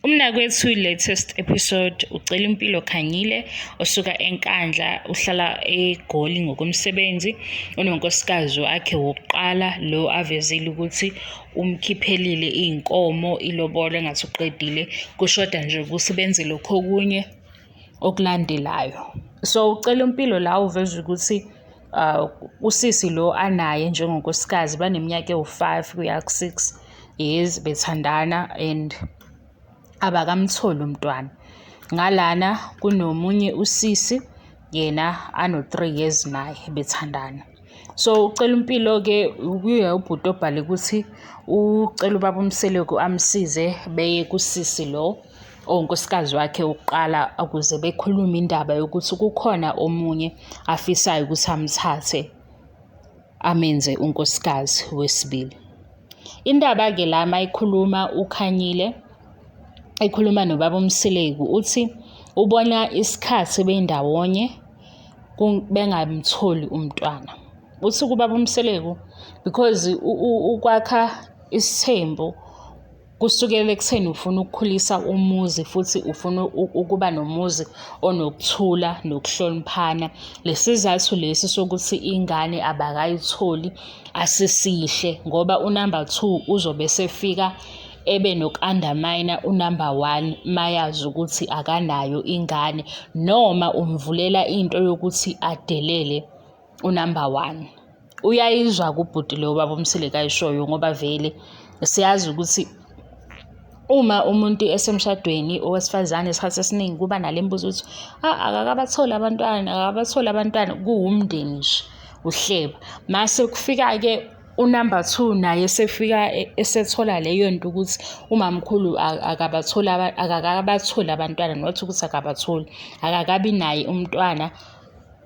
Umnakwethu latest episode ucela impilo Khanyile osuka eNkandla uhlala eGoli ngokomsebenzi unonkosikazi wakhe wokuqala lo avezile ukuthi umkhiphelile iy'nkomo ilobolo engathi uqedile kushoda nje ukuthi benze lokhu okunye okulandelayo. So ucela impilo la uveza ukuthi usisi lo anaye njengonkosikazi baneminyaka ewu-5 kuya ku-6 years bethandana and abakamtholi umntwana. Ngalana kunomunye usisi yena ano-3 years naye bethandana. So ucela impilo-ke kuye ubhuti obhale ukuthi ucela ubaba uMseleku amsize beye kusisi lo owunkosikazi wakhe wokuqala ukuze bekhulume indaba yokuthi kukhona omunye afisayo ukuthi amthathe amenze unkosikazi wesibili. Indaba-ke la mayikhuluma uKhanyile ekhuluma nobaba uMseleku uthi ubona isikhathi bendawonye bengamtholi umntwana. Uthi kubaba uMseleku because ukwakha isithembu kusukela ekutheni ufuna ukukhulisa umuzi futhi ufuna ukuba nomuzi onokuthula nokuhloniphana. Lesizathu lesi sokuthi ingane abakayitholi asisihle ngoba unumber 2 uzobe sefika ebe noku-undermine unumber 1 mayazi ukuthi akanayo ingane noma umvulela into yokuthi adelele unumber 1. Uyayizwa kubhuti lo baba uMseleku ayishoyo ngoba vele siyazi ukuthi uma umuntu esemshadweni owesifazane isikhathi esiningi kuba nale mbuzo ukuthi akakabatholi abantwana, akakabatholi abantwana, kuwumndeni nje uhleba. Mase kufika-ke unumber 2 naye esefika esethola leyo nto ukuthi umamkhulu akabatholi akakabatholi abantwana, not ukuthi akabatholi, akakabi naye umntwana.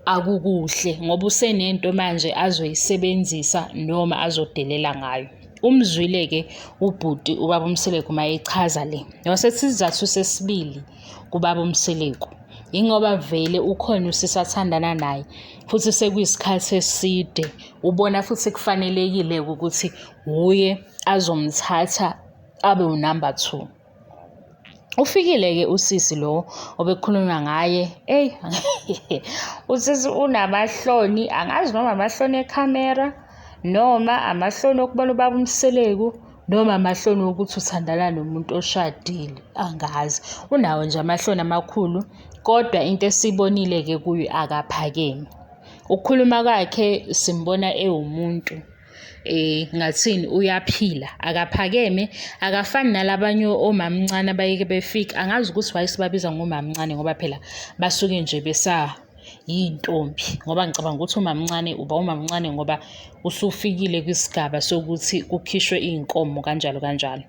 Akukuhle ngoba usenento manje azoyisebenzisa noma azodelela ngayo. Umzwile-ke ubhuti ubaba uMseleku uma echaza le. Wasethi isizathu sesibili kubaba uMseleku yingoba vele ukhona usisi athandana naye futhi sekuyisikhathi eside ubona futhi kufanelekile-ke ukuthi wuye azomthatha abe unumber 2. Ufikile-ke usisi lo obekukhulunywa ngaye, eyi usisi unamahloni, angazi noma amahloni ekhamera noma amahloni okubona ubaba uMseleku noma amahloni wokuthi uthandana nomuntu oshadile, angazi. Unawo nje amahloni amakhulu kodwa into esiyibonile-ke kuye akaphakeme. Ukukhuluma kwakhe simbona ewumuntu ngathini uyaphila akaphakeme akafani nalabanye omamncane abayeke befika angazi ukuthi why sibabiza ngomamncane ngoba phela basuke nje besa yintombi ngoba ngicabanga ukuthi umamncane uba umamncane ngoba usufikile kwisigaba sokuthi kukhishwe iy'nkomo kanjalo kanjalo.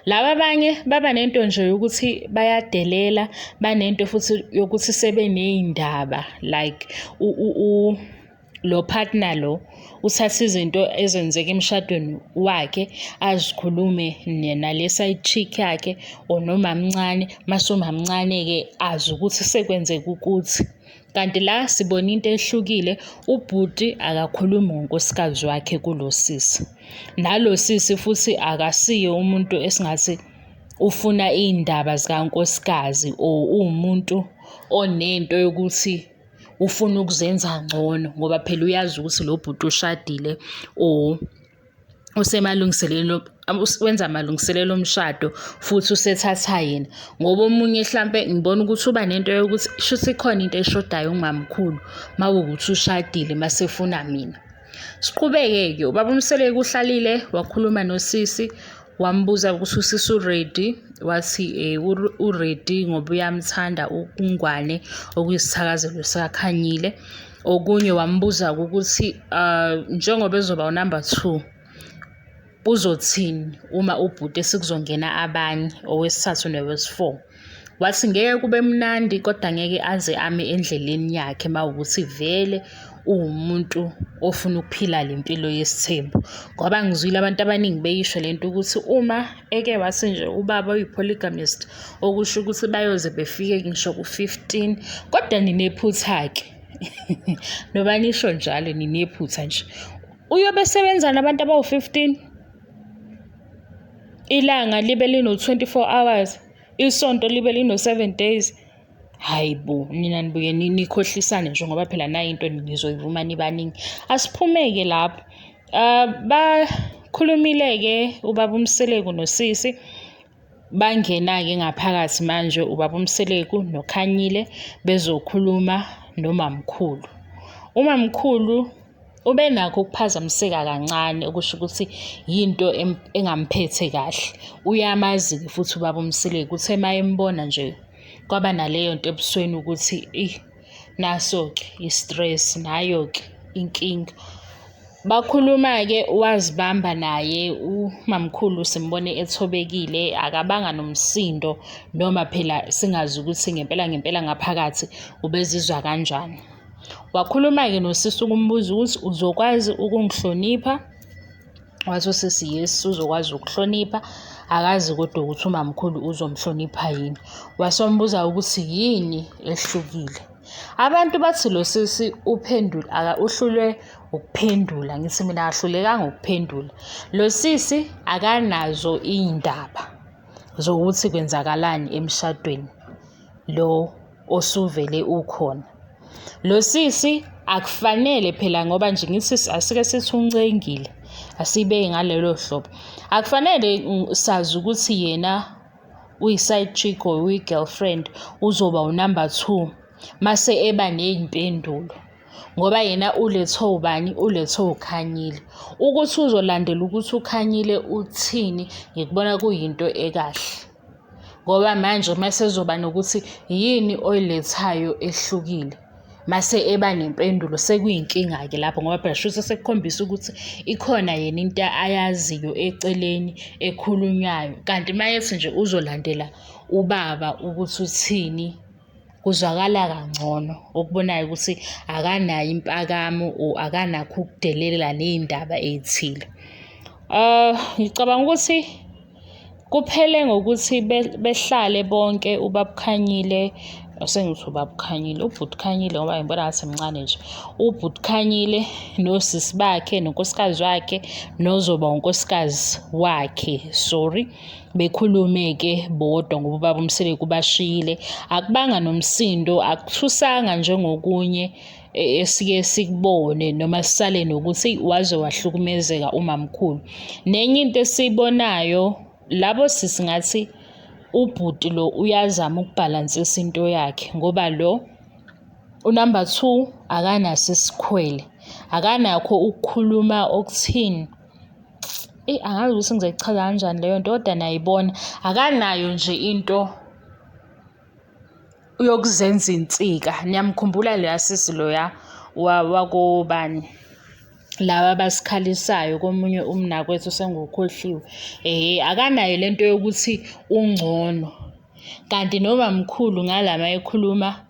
Laba abanye baba nento nje yokuthi bayadelela banento futhi yokuthi sebeney'ndaba like lo partner lo uthatha izinto ezenzeka emshadweni wakhe azikhulume nale side chick yakhe or nomamncane mase umamncane-ke azi ukuthi sekwenzeka ukuthi kanti la sibona into ehlukile ubhuti akakhulumi ngonkosikazi wakhe kulo sisi nalo sisi futhi akasiye umuntu esingathi ufuna iy'ndaba zikankosikazi or uwumuntu onento yokuthi ufuna ukuzenza ngcono ngoba phela uyazi ukuthi lo bhuti ushadile or usemalungiselelo wenza amalungiselelo omshado futhi usethatha yena ngoba omunye hlampe ngibona ukuthi uba nento yokuthi shuthi ikhona into eshodayo umamkhulu mawukuthi ushadile masefuna mina. Siqhubeke-ke ubaba uMseleku uhlalile wakhuluma nosisi wambuza ukuthi usisi u-ready wathi u-ready ngoba uyamthanda uNgwane okuyisithakazelo sikaKhanyile. Okunye wambuza ukuthi njengoba ezoba unumber 2 uzothini uma ubhuti esekuzongena abanye owesithathu nowesi-4. Wathi ngeke kube mnandi kodwa ngeke aze ame endleleni yakhe mawukuthi vele uwumuntu ofuna ukuphila le mpilo yesithembu. Ngoba ngizwile abantu abaningi beyisho le nto ukuthi uma eke wathi nje ubaba uyi-polygamist okusho ukuthi bayoze befike ngisho ku-15 kodwa ninephutha-ke noba nisho njalo ninephutha nje. Uyobe esebenza nabantu abawu-15 ilanga libe lino-24 hours. Isonto libe lino-7 days. Hayi bo, nina nibuye nikhohlisane nje ngoba phela nayi into nizoyivuma nibaningi. Asiphume-ke lapho. Bakhulumile-ke ubaba uMseleku nosisi, bangena-ke ngaphakathi manje ubaba uMseleku noKhanyile bezokhuluma nomamkhulu. Umamkhulu ubenakho ukuphazamiseka kancane, okusho ukuthi yinto engamphethe kahle. Uyamazi-ke futhi ubaba uMseleku, uthe uma embona nje kwaba naleyo nto ebusweni ukuthi eyi, naso-ke i-stress, nayo-ke inkinga. Bakhuluma-ke wazibamba naye umamkhulu, simbone ethobekile, akabanga nomsindo noma phela singazi ukuthi ngempela ngempela ngaphakathi ubezizwa kanjani. Wakhuluma-ke nosisi ukumbuza ukuthi uzokwazi ukungihlonipha? Wathi usisi yes, uzokwazi ukuhlonipha, akazi kodwa ukuthi umamkhulu uzomhlonipha yini. Wasombuza ukuthi yini ehlukile. Abantu bathi lo sisi uphendula, uhlulwe ukuphendula. Ngithi mina akahlulekanga ukuphendula. Lo sisi akanazo iy'ndaba zokuthi kwenzakalani emshadweni lo osuvele ukhona. Lo sisi akufanele phela ngoba nje ngithi asike sithi uncengile, asibeke ngalelo hlobo. Akufanele sazi ukuthi yena uyi-side chick or uyi-girlfriend uzoba unumber 2 mase eba ney'mpendulo ngoba yena ulethwe ubani, ulethwe uKhanyile. Ukuthi uzolandela ukuthi uKhanyile uthini, ngikubona kuyinto ekahle ngoba manje mase ezoba nokuthi yini oyilethayo ehlukile, mase eba nempendulo sekuyinkinga-ke lapho ngoba phela shuthi sekukhombisa ukuthi ikhona yena into ayaziyo eceleni ekhulunywayo, kanti mayethi nje uzolandela ubaba ukuthi uthini kuzwakala kangcono, okubonayo ukuthi akanayo impakamo or akanakho ukudelela ney'ndaba ey'thile. Ngicabanga ukuthi kuphele ngokuthi behlale bonke ubaba uKhanyile, sengithi ubaba uKhanyile, ubhuti Khanyile ngoba ngibona ngathi mncane nje, ubhuti Khanyile nosisi bakhe nonkosikazi wakhe nozoba unkosikazi wakhe, sorry, bekhulume-ke bodwa ngoba ubaba uMseleku ubashiyile. Akubanga nomsindo, akuthusanga njengokunye esike sikubone noma sisale nokuthi waze wahlukumezeka umamkhulu. Nenye into esiyibonayo labo sisi ngathi ubhuti lo uyazama ukubhalansisa into yakhe ngoba lo unumber 2 akanaso isikhwele, akanakho ukukhuluma okuthini. Eyi, angazi ukuthi ngizoyichaza kanjani leyo nto kodwa niyayibona, akanayo nje into yokuzenza insika. Niyamkhumbula loya sisi loya wakobani, laba abasikhalisayo komunye umnakwethu sengikhohliwe. Ehhe, akanayo lento yokuthi ungcono, kanti nomamkhulu ngala mayekhuluma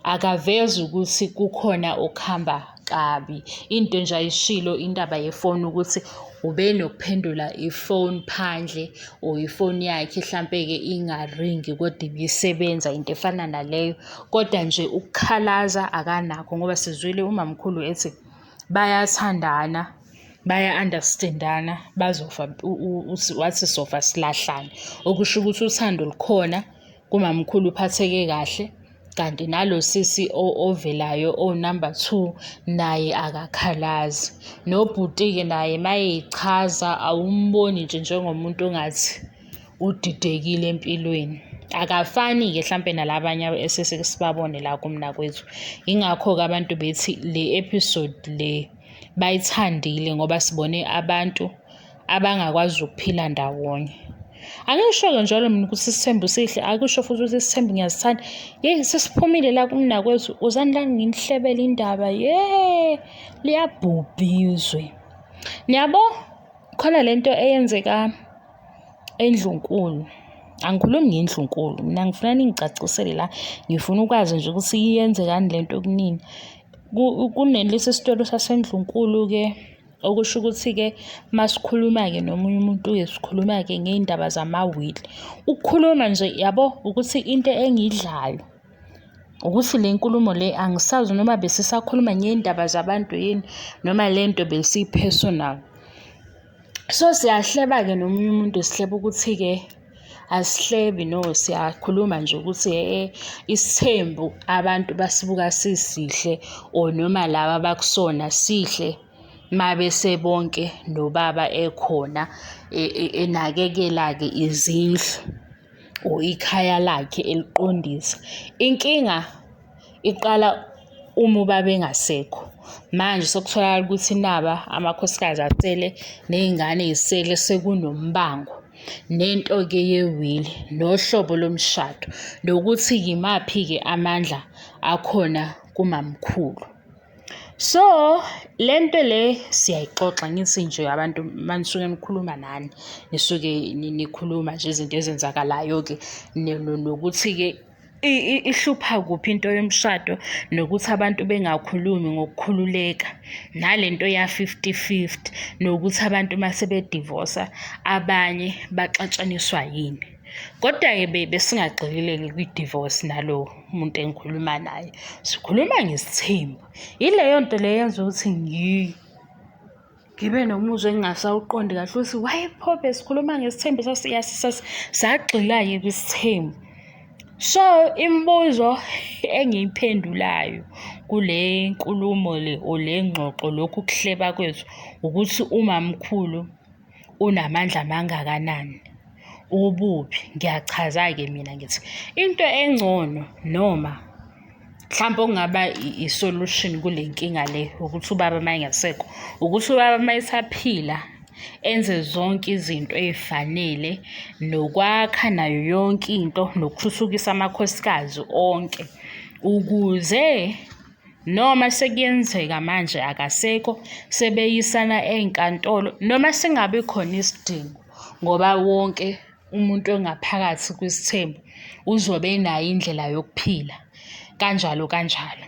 akavezi ukuthi kukhona okuhamba kabi. Into nje ayishilo indaba yefoni ukuthi ubenokuphendula ifoni phandle or ifoni yakhe hlampe-ke ingaringi kodwa ibisebenza, into efana naleyo. Kodwa nje ukukhalaza akanakho ngoba sizwile umamkhulu ethi bayathandana, baya-understand-ana, bazofa wathi sofa silahlane. Okusho ukuthi uthando lukhona, kumamkhulu uphatheke kahle, kanti nalo sisi ovelayo o-number 2 naye akakhalazi. Nobhuti-ke naye mayeyichaza awumboni nje njengomuntu ongathi udidekile empilweni. Akafani-ke hlampe nalabanye esesike sibabone la kumnakwethu. Yingakho-ke abantu bethi le episode le bayithandile ngoba sibone abantu abangakwazi ukuphila ndawonye. Angisho-ke njalo mina ukuthi isithembu sihle, akusho futhi ukuthi isithembu ngiyasithanda. Yeyi, sesiphumile la kumnakwethu, uzani la nginihlebele indaba, ye liyabhubha izwe. Niyabo, khona lento eyenzeka eNdlunkulu. Angikhulumi ngeNdlunkulu, mina ngifuna ningicacisele la, ngifuna ukwazi nje ukuthi iyenzekani lento kunini. Kunelesi sitolo saseNdlunkulu-ke, okusho ukuthi-ke masikhuluma-ke nomunye umuntu-ke sikhuluma-ke ngey'ndaba zamawili. Ukukhuluma nje yabo ukuthi into engiyidlayo ukuthi le nkulumo le angisazi noma besisakhuluma ngey'ndaba zabantu yini noma le nto besiyi-personal. So siyahleba-ke nomunye umuntu sihleba ukuthi-ke Asihlebi no, siyakhuluma nje ukuthi isithembu abantu basibuka sisihle or noma laba abakusona sihle mabese bonke nobaba ekhona enakekela-ke izindlu or ikhaya lakhe eliqondisa. Inkinga iqala uma ubaba engasekho. Manje sekutholakala ukuthi naba amakhosikazi asele ney'ngane y'sele sekunombango. Nento-ke yewili, nohlobo lomshado, nokuthi yimaphi-ke amandla akhona kumamkhulu. So, le nto le siyayixoxa ngithi nje abantu uma nisuke nikhuluma nani, nisuke nikhuluma nje izinto ezenzakalayo-ke nokuthi-ke ihlupha kuphi into yomshado nokuthi abantu bengakhulumi ngokukhululeka. Nale nto ya-fifty fifty, nokuthi abantu uma sebedivosa abanye baxatshaniswa yini. Kodwa-ke besingagxilile-ke kwi-divorce nalo muntu engikhuluma naye, sikhuluma ngesithembu. Yileyo nto le eyenza ukuthi ngibe nomuzwa engingasawuqondi kahle ukuthi why pho besikhuluma ngesithembu sagxila-ke kwisithembu. So, imibuzo engiyiphendulayo kule nkulumo le or le ngxoxo lokhu kuhleba kwethu ukuthi umamkhulu unamandla amangakanani, ububi. Ngiyachaza-ke mina ngithi into engcono noma mhlampe okungaba i-solution kule nkinga le ukuthi ubaba uma engasekho, ukuthi ubaba uma esaphila enze zonke izinto ey'fanele nokwakha nayo yonke into nokuthuthukisa amakhosikazi onke ukuze noma sekuyenzeka manje akasekho sebeyisana ey'nkantolo noma singabi khona isidingo ngoba wonke umuntu ongaphakathi kwisithembu uzobe enayo indlela yokuphila kanjalo kanjalo.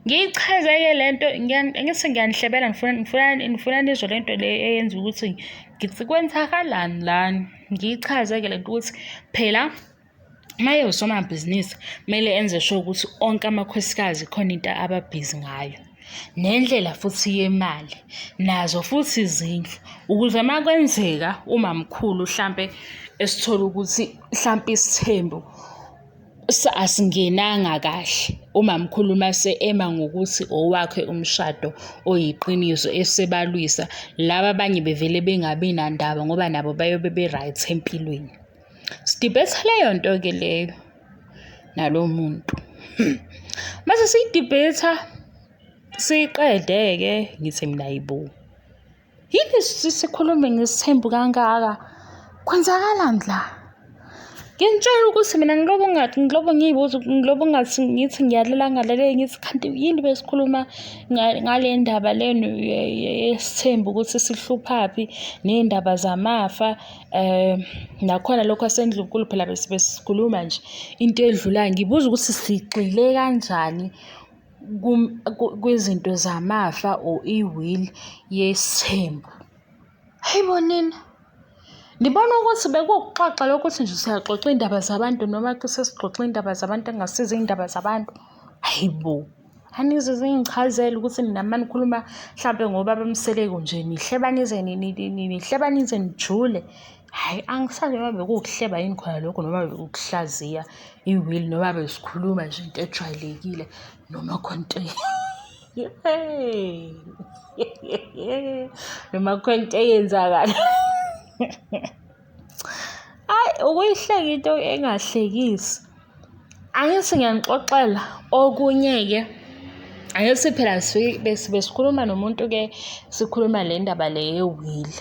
Ngiyichaze-ke le nto ngithi ngiyanihlebela ngifuna nizwe le nto le eyenza ukuthi ngithi kwenzakalani lana. Ngiyichaze-ke le nto ukuthi phela uma ewusomabhizinisi kumele enze sure ukuthi onke amakhosikazi khona into ababhizi ngayo. Nendlela futhi yemali, nazo futhi izindlu ukuze uma kwenzeka umamkhulu hlampe esithola ukuthi hlampe isithembu asingenanga kahle, umamkhulu mase ema ngokuthi owakhe umshado oyiqiniso esebalwisa, laba abanye bevele bengabi nandaba ngoba nabo bayobe be-right empilweni. Sidibhetha leyo nto-ke leyo nalo muntu. Mase siyidibhetha siyiqede-ke ngithi mina hayibo, yini sikhulume ngesithembu kangaka? Kwenzakalani la? Nginitshela ukuthi mina ngilobo ngathi ngilobo ngiy'buza ngilobo ngathi ngithi ngiyalela ngingalaleli ngithi kanti yini besikhuluma ngale ndaba le yesithembu ukuthi sihluphaphi ney'ndaba zamafa. Nakhona lokhu kwasendlunkulu phela besikhuluma nje into edlulayo. Ngibuza ukuthi sigxile kanjani kwizinto zamafa or i-will yesithembu. Hhayi bo nina, nibona ukuthi bekuwukuxoxa lokhu ukuthi nje siyaxoxa iy'ndaba zabantu noma sesixoxa iy'ndaba zabantu ekungasizo iy'ndaba zabantu. Hhayi bo, anize ningichazele ukuthi nina uma nikhuluma hlampe ngobaba Mseleku nje nihleba nize nihleba nize nijule. Hhayi angisazi noma bekuwukuhleba yini khona lokho noma bekuwukuhlaziya i-will noma besikhuluma nje into ejwayelekile noma khona into noma kukhona into eyenzakala. Hhayi ukuyihleka into engahlekisi. Angithi ngiyanixoxela okunye-ke, angithi phela besikhuluma nomuntu-ke sikhuluma le ndaba le ye-will.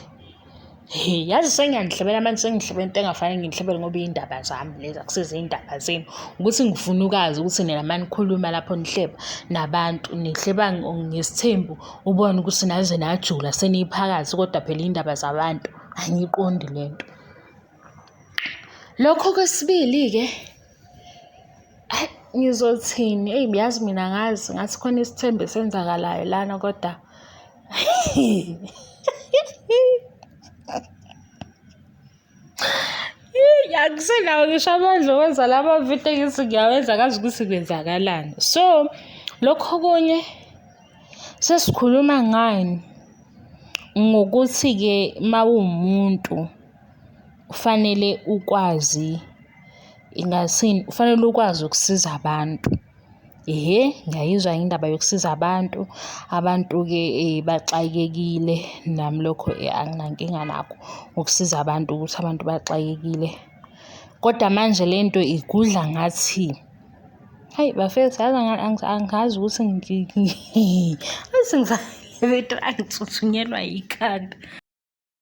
Hhe, yazi sengiyanihlebela manje sengihlebe into engafanele nginihlebele ngoba iy'ndaba zami lezi akusizo iy'ndaba zenu. Ukuthi ngifuna ukwazi ukuthi nina uma nikhuluma lapho nihleba nabantu nihleba ngesithembu ubone ukuthi naze najula seniphakathi kodwa phela iy'ndaba zabantu angiyiqondi le nto. Lokho kwesibili-ke, hhayi ngizothini eyi yazi mina angazi ngathi khona isithembu esenzakalayo lana kodwa Akusenawo ngisho amandla okwenza la mavidiyo engithi ngiyawenza angazi ukuthi kwenzakalani. So, lokho okunye sesikhuluma ngani? Ngokuthi-ke uma uwumuntu. Kufanele ukwazi, ingathini, kufanele ukwazi ukusiza abantu. Ehhe, ngiyayizwa indaba yokusiza abantu. Abantu-ke baxakekile, nami lokho anginankinga nakho ukusiza abantu ukuthi abantu baxakekile. Kodwa manje le nto igudla ngathi, hayi bafethu yazi angazi ukuthi ngathi ngithunyelwa yikhanda.